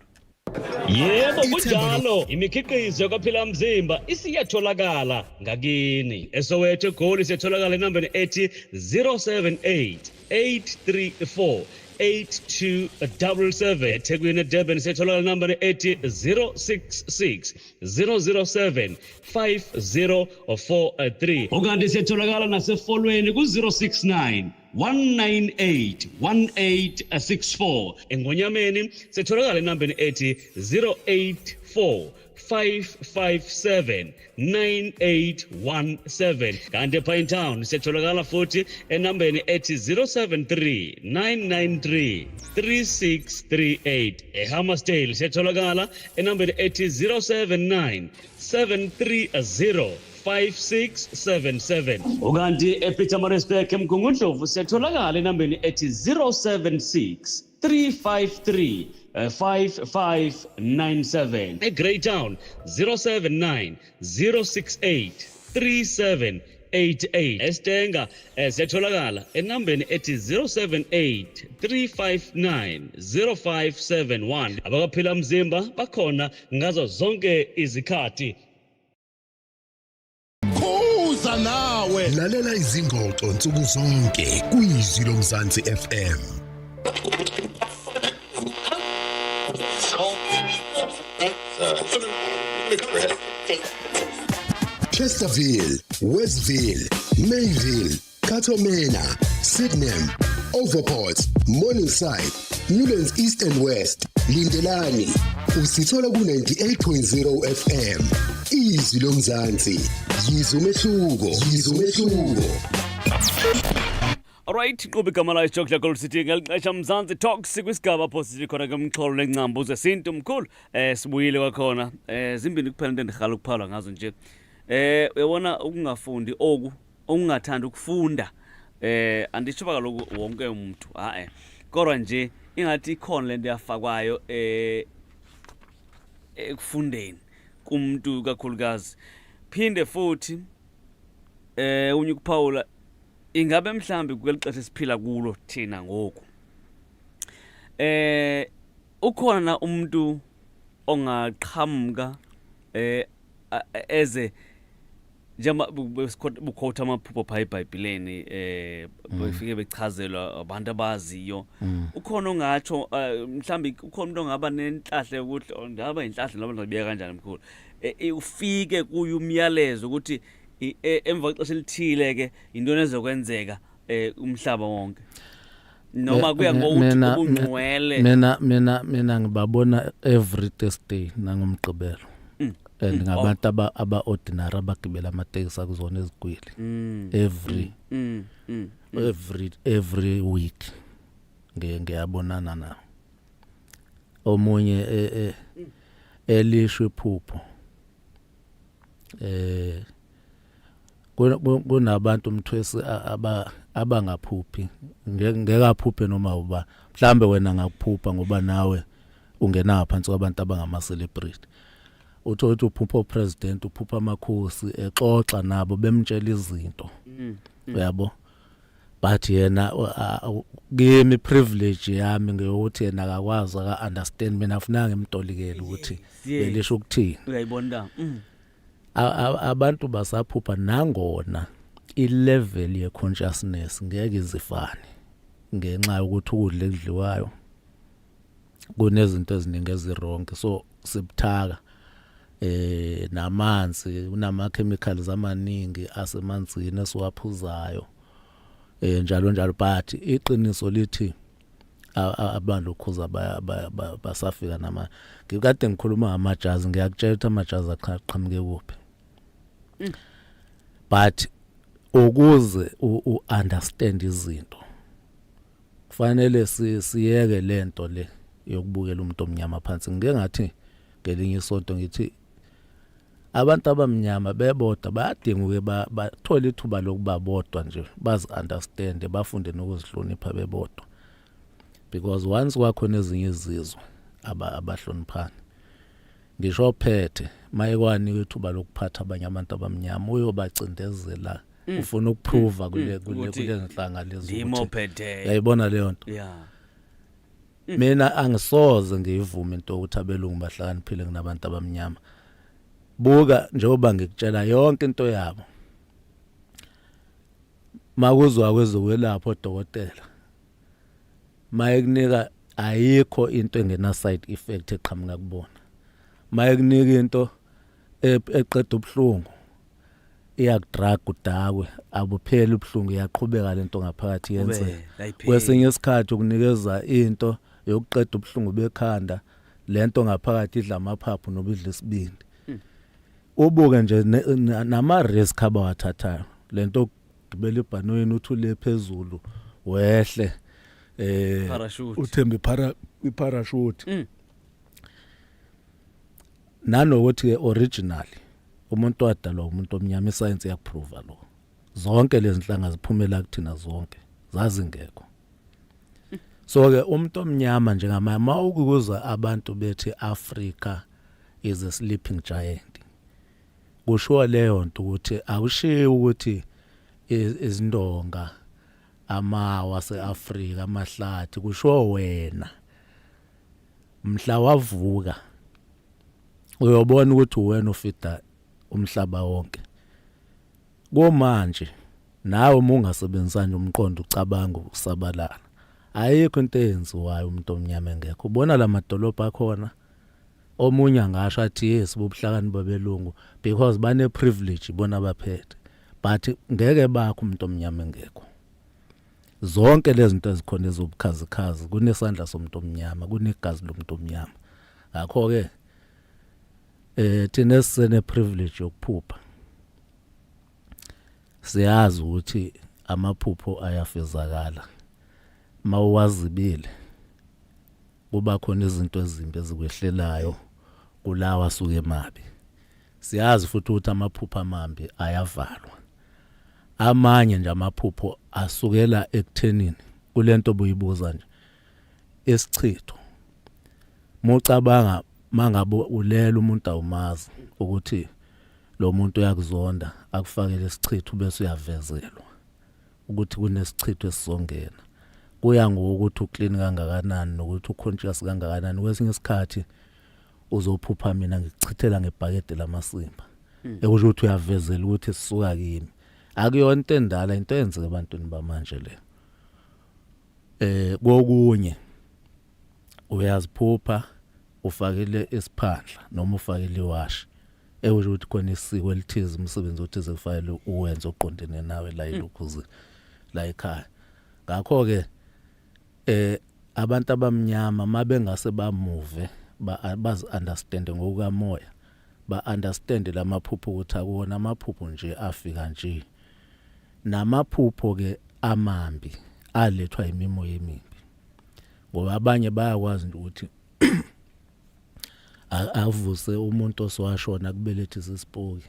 Yebo, kunjalo, imikhiqizo kaPhila Mzimba isiyatholakala ngakini eSoweto, eGoli siyatholakala enambeni ethi 078 834 8277. EThekwini, eDurban siyatholakala enambeni ethi 066 007 5043. Ukanti siyatholakala nasefolweni ku-069 198 1864. Engonyameni siyatholakala enambeni ethi 084 557 9817. Kanti ePinetown siyatholakala futhi enambeni ethi 073 993 3638. EHammarsdale siyatholakala enambeni ethi 079 730 5677. Ukanti ePietermaritzburg, eMgungundlovu, siyatholakala enambeni ethi 076 353 5597. EGreytown 079 068 3788. Estenga siyatholakala enambeni ethi 078 359 0571. Abakaphila Mzimba bakhona ngazo zonke izikhathi. Khuza nawe. Lalela izingxoxo nsuku zonke kuyizwi loMzansi FM. Chesterville, Westville, Mayville, Cato Manor, Sydenham, Overport, Morningside, Newlands East and West. Lindelani, usithola ku 98.0 FM. Izwi loMzansi. Yizwa umehluko, yizwa umehluko. Alright, inkqubo igama layo Jokla Gold City ngeli xesha Mzansi Talks kwisigaba apho sithi khona ke umxholo lengcambu zesintu. Mkhulu, sibuyile kwakhona. Zimbini kuphela into endirhala ukuphalwa ngazo nje. Uyabona ukungafundi oku, ukungathandi ukufunda. Anditsho uba kaloku wonke umuntu, ha-e. Kodwa nje ingathi ikhona le nto yafakwayo ekufundeni kumuntu kakhulukazi. Phinde futhi unye ukuphawula, ingabe mhlambi kweli xesha esiphila kulo thina ngoku ukhona na umuntu ongaqhamuka eze njengoba bukhotha amaphupho phaa eBhayibhileni, befike bechazelwa abantu abaziyo, ukhona ongatsho mhlambi ukhona umuntu ongaba nenhlahla yokuthi, oh, ngaba inhlahla noma ngibeka kanjani, mkhulu, ufike kuye umyalezo ukuthi emva kwexesha elithile ke intoni ezokwenzeka umhlaba wonke, noma kuya ngokuthi ubungcwele? Mina ngibabona every Thursday nangomgqibelo and ngabantu aba ordinary abagibela amatekisi akuzona ezigwili every every week ngiyabonana nawo. Omunye elisho iphupho, kunabantu, mthwesi, abangaphuphi, ngeke aphuphe noma uba mhlambe wena ngakuphupha ngoba nawe ungena phansi kwabantu abangama celebrity. Uthola ukuthi uphupha upresident, uphupha amakhosi, exoxa nabo, bemtshela izinto, uyabo, but yena kimi privilege yami ngeyokuthi yena akakwazi, aka understand. Mina afuna ngimtolikele ukuthi belisho ukuthini. Uyayibona. Abantu basaphupha nangona i-level ye-consciousness ngeke izifane ngenxa yokuthi ukudla ekudliwayo kunezinto eziningi eziwrong, so sibuthaka, namanzi kunama chemicals amaningi asemanzini esiwaphuzayo, njalo njalo. But iqiniso lithi abantu ukhuza basafika nama. Ngikade ngikhuluma ngamajazi, ngiyakutshela ukuthi amajazi aqhamuke kuphi, but Ukuze u-understand izinto kufanele siyeke lento le yokubukela umuntu omnyama phansi. Ngike ngathi ngelinye isonto ngithi abantu abamnyama bebodwa bayadinga uke bathole ithuba lokuba bodwa nje, bazi understand, bafunde nokuzihlonipha bebodwa, because once kwakhona ezinye izizwe abahloniphani. Ngisho phethe mayekwanika ithuba lokuphatha abanye abantu abamnyama, uyobacindezela, ufuna ukuprova kule ukuthi kule nhlanga lezi ndim ukuthi ophethe. Uyayibona leyo nto? Mina angisoze ngiyivume into yokuthi abelungu bahlakaniphile kunabantu abamnyama. Buka, njengoba ngikutshela yonke into yabo, makuzwa kwezokwelapha, odokotela mayekunika, ayikho into engena side effect eqhamuka kubona. Mayekunika into eqeda ubuhlungu, iyakudrug udakwe, abupheli ubuhlungu, iyaqhubeka lento ngaphakathi yenzeka. Ube, ayipheli. Kwesinye isikhathi ukunikeza into yokuqeda ubuhlungu bekhanda, lento ngaphakathi idla amaphaphu noba idla isibindi. Ubuke nje nama risk abawathathayo, lento gibela ibhanoyini, uthule phezulu, wehle Parachute. Uthembe iparachute. Nanokuthi ke originally umuntu wadalwa umuntu omnyama, iscience iyakuprova lo. Zonke lezi nhlanga ziphumela kuthina, zonke zazingekho. So ke umuntu omnyama njengamanje, mawukuza abantu bethi Africa is a sleeping giant, kusho leyo nto ukuthi akushiyi ukuthi izindonga, amawa seAfrika, amahlathi, kusho wena mhla wavuka uyobona ukuthi uwena ufida umhlaba wonke. Komanje nawe uma ungasebenzisani umqondo, ucabanga ukusabalala, ayikho into eyenziwayo umuntu omnyama engekho. Ubona la madolobha akhona, omunye angasho athi yes, bobuhlakani babelungu, because bane privilege bona baphethe, but ngeke bakho umuntu omnyama engekho. Zonke lezi zinto ezikhona ezobukhazikhazi, kunesandla somuntu omnyama, kunegazi lomuntu omnyama. Ngakho ke thina sisene privilege yokuphupha, siyazi ukuthi amaphupho ayafezakala. Mawuwazibile, kuba khona izinto ezimbi ezikwehlelayo kulawa asuke emabi. Siyazi futhi ukuthi amaphupho amambi ayavalwa. Amanye nje amaphupho asukela ekuthenini kulento obuyibuza nje, isichitho. Mucabanga mangabe ulela umuntu awumazi ukuthi lo muntu uyakuzonda, akufakele isichitho, bese uyavezelwa ukuthi kunesichitho esizongena. Kuya ngokuthi uclean kangakanani nokuthi uconscious kangakanani. Kwesinye isikhathi uzophupha mina ngikuchithela ngebhakede lamasimba, ekusho ukuthi uyavezela ukuthi sisuka kimi. Akuyona into endala, into eyenzeka ebantwini bamanje le. Kokunye uyaziphupha ufakile isiphandla noma ufakile iwashi, ekusho ukuthi khona isiko elithize, umsebenzi othize kufanele uwenze oqondene nawe la ilokhuze la ekhaya. Ngakho ke abantu abamnyama mabengase bamuve, bazi understand ngokukamoya, ba understand lamaphupho ukuthi akuwona amaphupho nje afika nje. Namaphupho ke amambi alethwa imimoya emibi, ngoba abanye bayakwazi nje ukuthi avuse umuntu osowashona kubelethisa isipoki.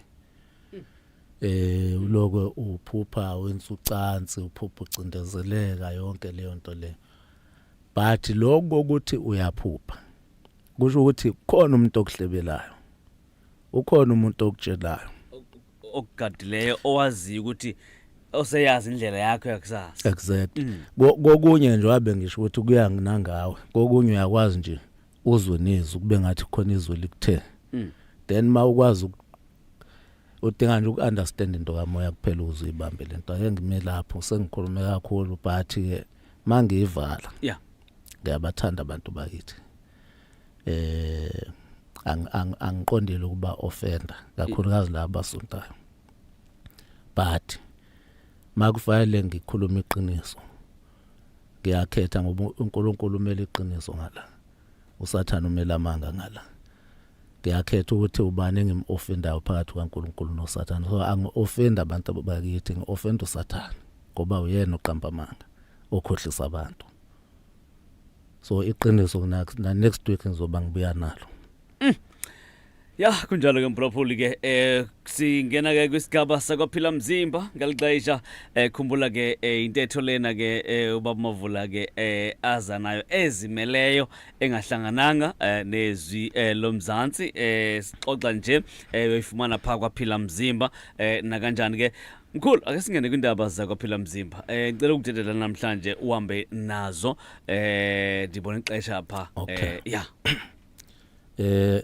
Uloko uphupha wenza ucansi, uphupha ucindezeleka, yonke leyo nto le. But lokho ukuthi uyaphupha kusho ukuthi khona umuntu okuhlebelayo, ukhona umuntu okutshelayo, okugadileyo, owaziyo ukuthi oseyazi indlela yakho yakusasa. Exactly. Kokunye nje wabe ngisho ukuthi kuya nangawe, kokunye uyakwazi nje uzwe nezwi kube ngathi khona izwe likuthe, then mawukwazi udinga nje uku-understand into kamoya kuphela ukuze uyibambe lento. Ake ngime lapho, sengikhulume kakhulu, but ke mangiyivala, ngiyabathanda abantu bakithi. Angiqondile ukuba offender, kakhulukazi laba abasontayo, but makufanele ngikhulume iqiniso ngiyakhetha, ngoba uNkulunkulu umele iqiniso ngala, uSathane umele amanga ngala. Ngiyakhetha ukuthi ubani engim-offendayo phakathi kukaNkulunkulu noSathane. So angi-offend abantu bakithi, ngi-offend uSathane ngoba uyena oqamba amanga, okhohlisa abantu. So iqiniso na next week ngizoba ngibuya nalo. Ya, kunjalo ke mphulaphuli ke, singena ke kwisigaba sakwaphila mzimba ngalixesha. Khumbula ke, intetho lena ke, ubaba Mavula ke, aza nayo ezimeleyo, engahlangananga nezwi lomzansi. Sixoxa nje, uyifumana pha kwaphila mzimba. Nakanjani ke mkhulu, ake singene kwindaba zakwaphila mzimba. Ngicela ukudedela namhlanje uhambe nazo, ndibona ixesha pha. Ya.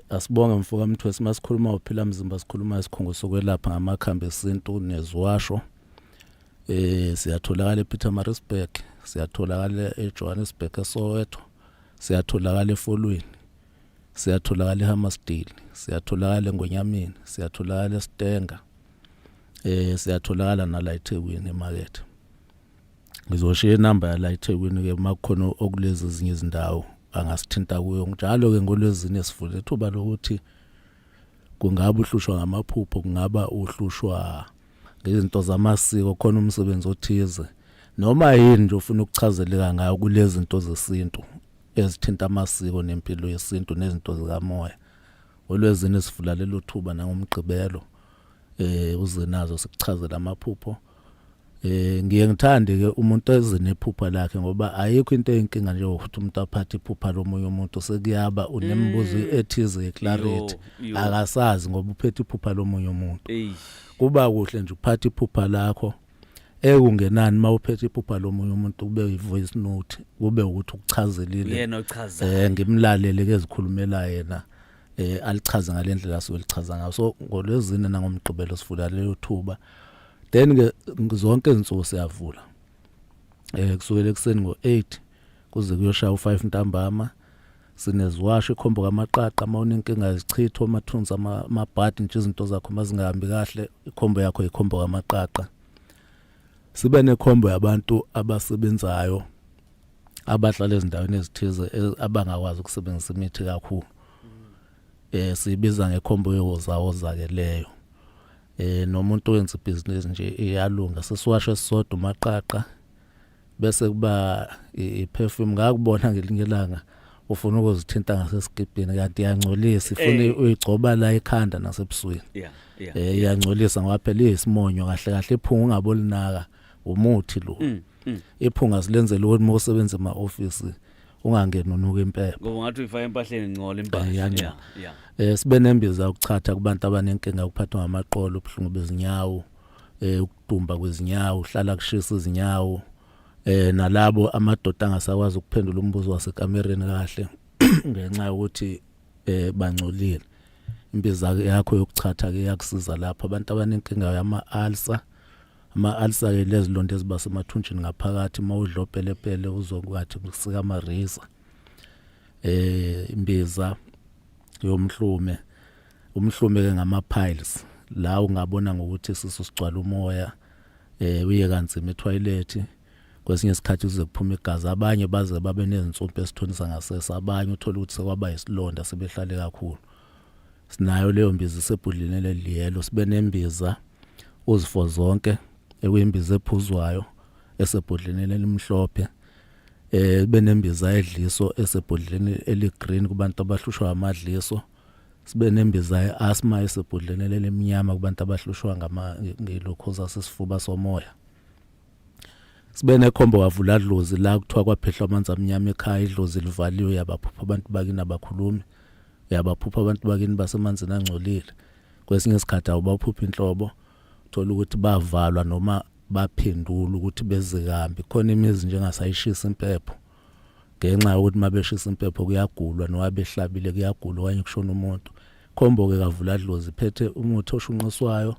Asibonge mfoka Mthwesi. Masikhuluma uphila mzimba, sikhuluma isikhungo sokwelapha ngamakhambi esintu neziwasho. Siyatholakala ePietermaritzburg, siyatholakala eJohannesburg eSoweto, siyatholakala eFolweni, siyatholakala eHammarsdale, siyatholakala eNgonyameni, siyatholakala eStanger. Siyatholakala nala eThekwini emarket. Ngizoshiya inamba yala eThekwini ke, makukhona okulezi ezinye izindawo angasithinta kuyo. Njalo ke ngolwezine sivule ithuba lokuthi kungaba uhlushwa ngamaphupho, kungaba uhlushwa ngezinto zamasiko, khona umsebenzi othize, noma yini nje ufuna ukuchazeleka ngayo kulezi zinto zesintu ezithinta amasiko nempilo yesintu nezinto zikamoya. Ngolwezine sivula lelo thuba, nangomgqibelo uze nazo sikuchazela amaphupho. Ngiye ngithande ke umuntu ezinephupha lakhe, ngoba ayikho into eyinkinga nje ukuthi umuntu aphathe iphupha lomunye umuntu, sekuyaba unemibuzo ethize yeclarity. Yo, yo. Akasazi ngoba uphethe iphupha lomunye umuntu. Eyi. Kuba kuhle nje uphathe iphupha lakho, ekungenani mawuphethe iphupha lomunye umuntu kube i-voice note, kube ukuthi ukuchazelile. Yena ochaza. Ngimlalele ke ezikhulumela yena, alichaze ngalendlela asuke lichaza ngayo. So ngolwezine nangomgqibelo sivula leyo thuba. Then ke zonke izinsuku siyavula kusukela ekuseni ngo8 kuze kuyoshaya u5 ntambama. Sineziwasho, ikhombo kamaqaqa, uma unenkinga yezichitho, amathunzi, amabhadi nje, izinto zakho mazingahambi kahle, ikhombo yakho ikhombo kamaqaqa. Sibe nekhombo yabantu abasebenzayo abahlala ezindaweni ezithize, abangakwazi ukusebenzisa imithi kakhulu, siyibiza ngekhombo yowozawoza ke leyo. Nomuntu owenza ibhizinisi nje iyalunga. Sesiwasho esisodwa umaqaqa, bese kuba i-perfume. Ngakubona ngelinye ilanga ufuna ukuzithinta ngasesigibhini, kanti iyangcolisa, ifuna uyigcoba la ekhanda nasebusweni. Iyangcolisa ngoba phela iyisimonyo kahle kahle, iphunga ungabolinaka, umuthi lo. Iphunga silenzela ukuthi uma usebenza ema-office ungangeni unuka impepho. Ngoba ungathi uyifaka empahleni, ngcola impahla. Iyangcola. Yeah. Sibe nembiza yokuchatha kubantu abanenkinga yokuphathwa ngamaqolo, ubuhlungu bezinyawo, ukudumba kwezinyawo, uhlala kushisa izinyawo, nalabo amadoda angasakwazi ukuphendula umbuzo wasekamereni kahle ngenxa yokuthi bangcolile. Imbiza yakho yokuchatha ke iyakusiza lapho. Abantu abanenkinga yama ulcer, ama ulcer ke lezi lonto eziba semathunjini ngaphakathi, mawudla opelepele uzokwathi kusika ama razor. Imbiza yomhlume, umhlume ke ngama piles la, ungabona ngokuthi isisu sigcwala umoya, uye kanzima etoilet, kwesinye isikhathi uze kuphuma igazi, abanye baze babe nezinsumpu esithonisa ngasese, abanye uthola ukuthi sekwaba isilonda, sebehlale kakhulu. Sinayo leyo mbiza isebhodleni leliyelo. Sibe nembiza uzifo zonke, ekuyimbiza ephuzwayo esebhodleni elimhlophe. Kube nembiza edliso esebhodleni eligreen kubantu abahlushwa amadliso. Sibe nembiza yeasthma esebhodleni elimnyama kubantu abahlushwa ngama ngilokhoza sesifuba somoya. Sibe nekhombo kavula dlozi, la kuthiwa kwaphehlwa amanzi amnyama ekhaya, idlozi livaliwe, yabaphupha abantu bakini abakhulumi, uyabaphupha abantu bakini basemanzini angcolile, kwesinye isikhathi awubaphuphi inhlobo, thola ukuthi bavalwa noma baphendula ukuthi beze kambi. Khona imizi njengasayishisa impepho, ngenxa yokuthi mabeshisa impepho kuyagulwa, noma behlabile kuyagulwa okanye kushona umuntu. Khombo ke kavula dlozi phethe umuthi oshunqiswayo,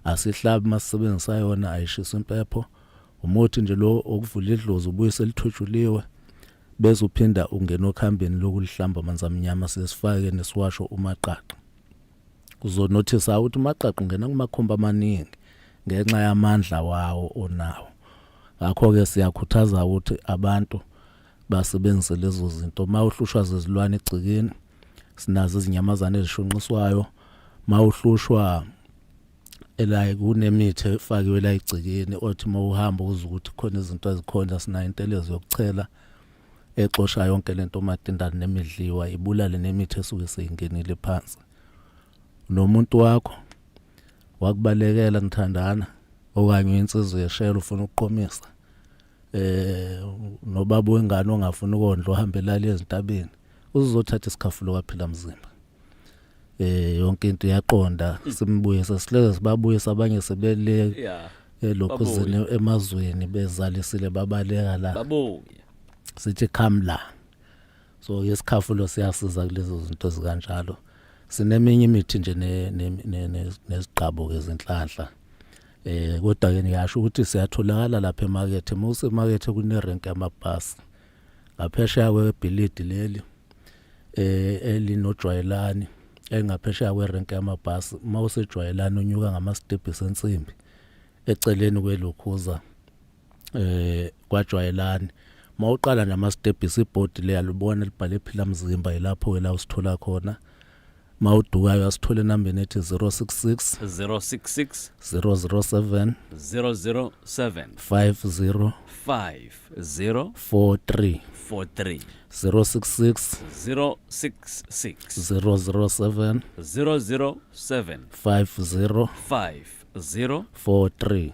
asihlabi masisebenzisa yona, ayishisa impepho. Umuthi nje lo okuvula idlozi, ubuyise lithwetshuliwe, bese uphinda ungena okhambeni lokulihlamba amanzi amnyama. Sesifake nesiwasho umaqaqa. Uzonothisa ukuthi umaqaqa ungena kumakhombo amaningi ngenxa yamandla wawo onawo. Ngakho-ke siyakhuthaza ukuthi abantu basebenzise lezo zinto. Uma uhlushwa zezilwane egcikini. Sinazo izinyamazane ezishunqiswayo mawuhlushwa ela kunemithi efakiwe la egcekeni, othi mawuhamba uze ukuthi khona izinto ezikhona. Sinayo intelezo yokuchela exosha yonke lento, omatindane nemidliwa, ibulale nemithi esuke seyingenile phansi. Nomuntu wakho wakubalekela nithandana, okanye insizwa yeshela ufuna ukuqomisa, nobaba wengane ongafuni ukondla, uhambe elali ezintabeni, uzothatha isikhafulo kwaphila mzimba, yonke into iyaqonda. Simbuyise, sihleze sibabuyisa abanye sebele elokhuzeni emazweni, bezalisile, babaleka la. Babuye. Sithi come la. So isikhafulo siyasiza kulezo zinto ezikanjalo. Sineminye imithi nje neziqabo ke zenhlanhla, kodwa ke ngiyasho ukuthi siyatholakala lapha emakethe. Muse emakethe kunerenk yamabhasi ngaphesheya kwebhilidi leli elinojwayelani, engaphesheya kwerenk yamabhasi. Mawusejwayelani unyuka ngama-steps ensimbi eceleni kwelokhuza kwajwayelani, mawuqala nama-steps, ibhodi leyalibona libhale Phila Mzimba, ilapho ke la usithola khona. Mawudukayo asithole enambeni ethi 066 066 007 007 50 50 43. 43. 066 066 007 007 50 50 43.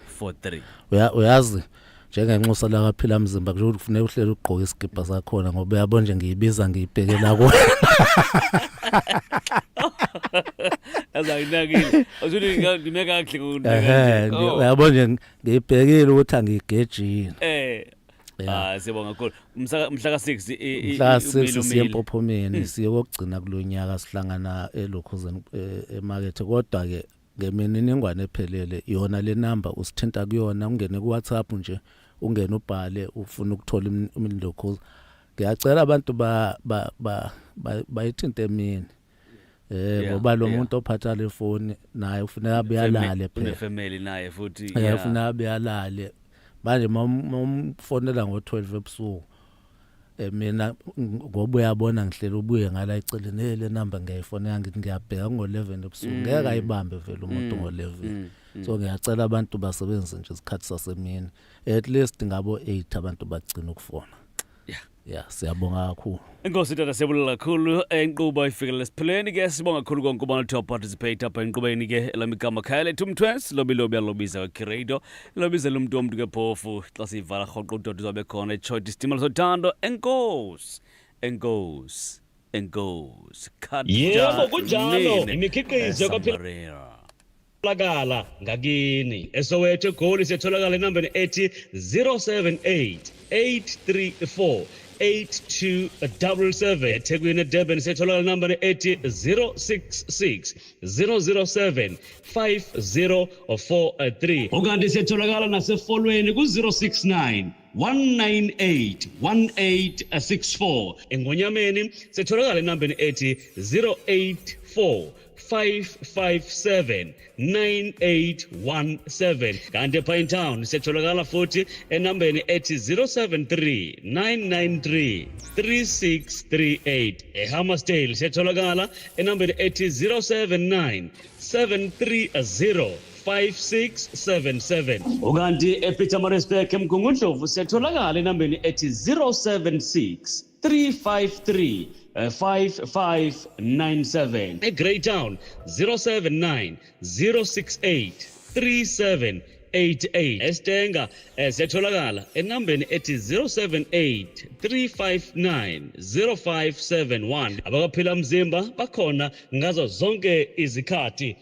43. Uyazi njengenxusa lakaphila mzimba, kusho ukuthi kufuneka uhlele ugqoke isigibha sakhona, ngoba uyabona nje ngiyibiza ngiyibhekela kuwena. Azanginakile, usuthi ngime kakuhle. Uyabona nje ngiyibhekile ukuthi angiyigejini. Ah, siyabonga kakhulu. Mhla ka-6 Mhla 6 siye empophomeni, siye kokugcina kulonyaka, sihlangana elokhuzeni emakethe. Kodwa ke ngemininingwane ephelele, yona le number usithinta kuyona, ungene ku WhatsApp nje, ungene ubhale ufuna ukuthola imilokhuza. Ngiyacela abantu ba ba ba bayithinte emini ngoba lo muntu ophatha le phone naye ufuneka abe alale phela. Unefamily naye futhi. Ufuneka abe alale. Manje mawumfonela ngo12 ebusuku, mina ngoba uyabona ngihlele ubuye ngala eceleni, hey, le number ngiyayifonela, ngithi ngiyabheka ngo11 ebusuku, ngeke ayibambe vele umuntu ngo11. So ngiyacela abantu basebenzise nje isikhathi sasemini, at least ngabo 8 abantu bagcina ukufona. Yeah, siyabonga kakhulu. Inkosi tata, siyabulela kakhulu. Inkqubo ifikelele esipheleni ke. Sibonga kakhulu konke ubana uthe participate apha enkqubeni ke. Elami igama khaya lethu Mthwesi, lobi alobiza kwakhiredo, lobizela umntu womntu ke. Phofu xa siyivala rhoqo, udoda uzabe khona etshoti isitimela sothando. Enkosi, enkosi, enkosi. Yebo, kunjalo. Imikhiqizo kwaphela tholakala ngakini eSoweto, eGoli siyatholakala enambeni ethi 078 834 8277. EThekwini, eDurban siyatholakala enambeni ethi 066 007 5043. Ukanti siyatholakala nasefolweni ku-069 198 1864. Engonyameni siyatholakala enambeni ethi 084 557 9817. Kanti ePine Town siyatholakala futhi enambeni ethi 073 993 3638. EHammarsdale siyatholakala enambeni ethi 079 730 5677. Ukanti ePietermaritzburg, eMgungundlovu, siyatholakala enambeni ethi 076 353 5597. EGreytown 079 068 3788. Estenga siyatholakala enambeni ethi 078 359 0571. Abakaphila mzimba bakhona ngazo zonke izikhathi.